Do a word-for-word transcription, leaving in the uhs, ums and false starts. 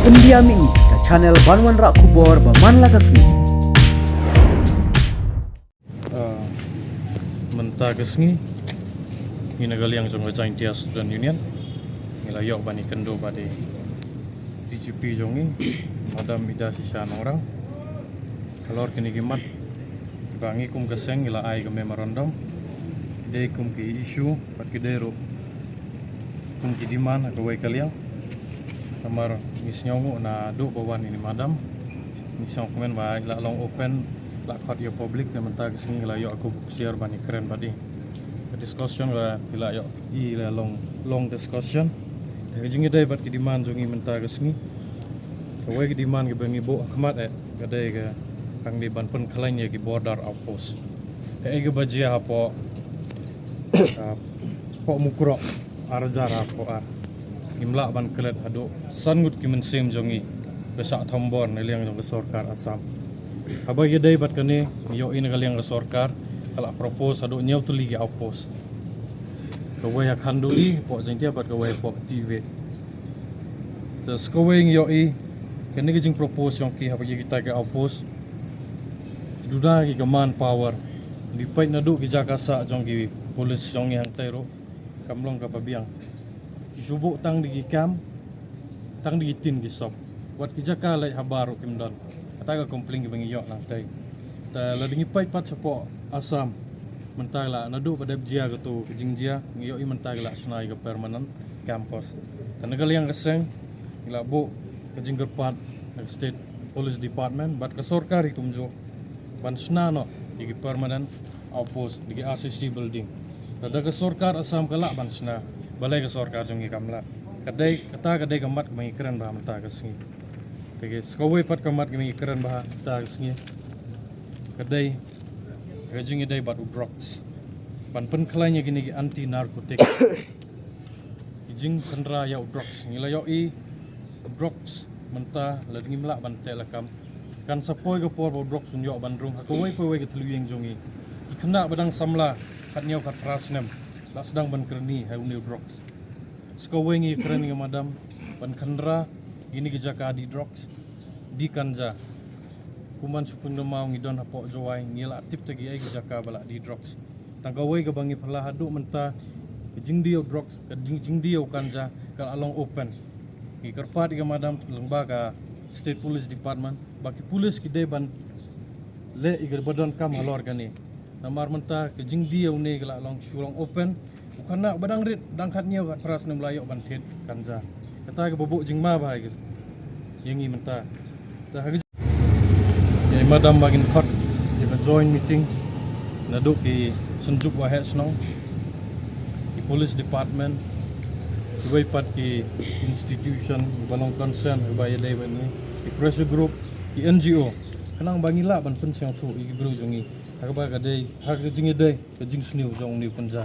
Pyndiam ïa ngi ka channel ban wanrah khubor ba man la ka sngi. Ah, mynta ka sngi ngi na ka liang jong ka Jaintia Student Union ngi la ïoh ban ïakynduh bad i D G P jong ngi, Madam Idashisha Nongrang. Halor kine ki mat kiba ngi kum ka seng ngi la ai ka memorandum, ki dei kum ki issue bad ki dei ruh kum ki demand ha kawei ka liang. Namar ngi sngew nguh naduh ba wan ine i madam, ngi sngewkmen ba i la long open, la khot ïa u public, te mynta ka sngi ngi la ïoh ka bok syiar ban ïakren bad i. Ka discussion ka i la ïoh i la long, long discussion. Te ka jingïadei bad ki demand jong ngi mynta ka sngi, kawei ka demand kaba ngi buh ha khmat eh ka dei ka, ka dei ban pynkhlaiñ ïa ki border outpost. Kaei kaba jia hapoh, ah, hapoh Mukroh, ar hajar arphew ar, ngim lah ban klet haduh san ngut ki mynsiem jong ngi ba shah thombor na liang jong ka sorkar Assam. Haba ïadei bad kane, ngi ïohi na ka liang ka sorkar ka la propose haduh hynñiew tylli ki outpost. Kawei ha Khanduli hapoh Jaintia bad kawei hapoh Tivik. Te sa kawei ngi ïohi kane ka jingpropose jong ki haba ïa kita ki outpost, ki duna ki ka manpower. Ngi peit naduh ki jaka sah jong ki police jong ngi hangtei ruh kam long kaba biang. Ki shu buh tang da ki kam, tang da ki tin ki sop. Wat ki jaka leit habar ruh kim don. Kata ka complain kaba ngi ïoh nangtei. Te lada ngi peit pat shapoh Assam, mynta la naduh ba dep jia kato ka jingjia, ngi ïohi mynta ki la shna ïa ka permanent campus. Te na ka liang ka seng ngi la buh ka jingkyrpad na ka State Police Department bad ka sorkar hi kumjuh ban shna noh ïa ki permanent outpost da ki R C C building. Lada ka sorkar Assam ka lah ban shna, balei ka sorkar jong ngi kam lah? Ka dei, kata ka dei ka mat kaba ngi kren bha mynta ka sngi. Te sa kawei pat ka mat kaba ngi kren bha mynta ka sngi ka dei ka jingïadei bad u drugs, ban pynkhlaiñ ïa kine ki anti narcotic. Ki jingkhynra ïa u drugs, ngi la ïohi u drugs mynta lada ngim lah ban teh lakam, kan sa poi ka por ba u drugs un ïoh ban rung ha kawei pa kawei ka thliew ïing jong ngi. Ki khynnah ba dang samla khathynñiew khatphra snem la sdang ban kyrni ha une u drugs. Sa kawei ngi kren ïa ka madam ban khynra ïa kine ki jaka die drugs, die ganja. Kum ban shu pyndonkam ngi don hapoh Jowai, ngi la tip te kiei ki jaka ba la die drugs. Tang kawei kaba ngi phylla haduh mynta, ka jingdie u drugs, ka jing, jingdie u ganja ka la long open. Ngi kyrpad ïa ka madam lyngba ka State Police Department ba ki police ki dei ban leh ïa kaba donkam halor kane. Namar mynta ka jingdie une ka la long, shu long open. U khynnah ba dang rit, dang khathynñiew khatphra snem la ïoh ban thied ganja. Kata kaba buh jingma bha ïa ka, ïa ngi mynta. Te ha ka, ïa i madam ba kin khot ïa ka joint meeting naduh ki synjuk waheh shnong, ki police department, kiwei pat ki institution ba long concern ba ïadei bad une, ki pressure group, ki N G O, khnang ba ngi lah ban pynsngewthuh ïa ki briew jong ngi ha kaba ka dei, ha ka jingïadei, ka jingsniew jong une u ganja.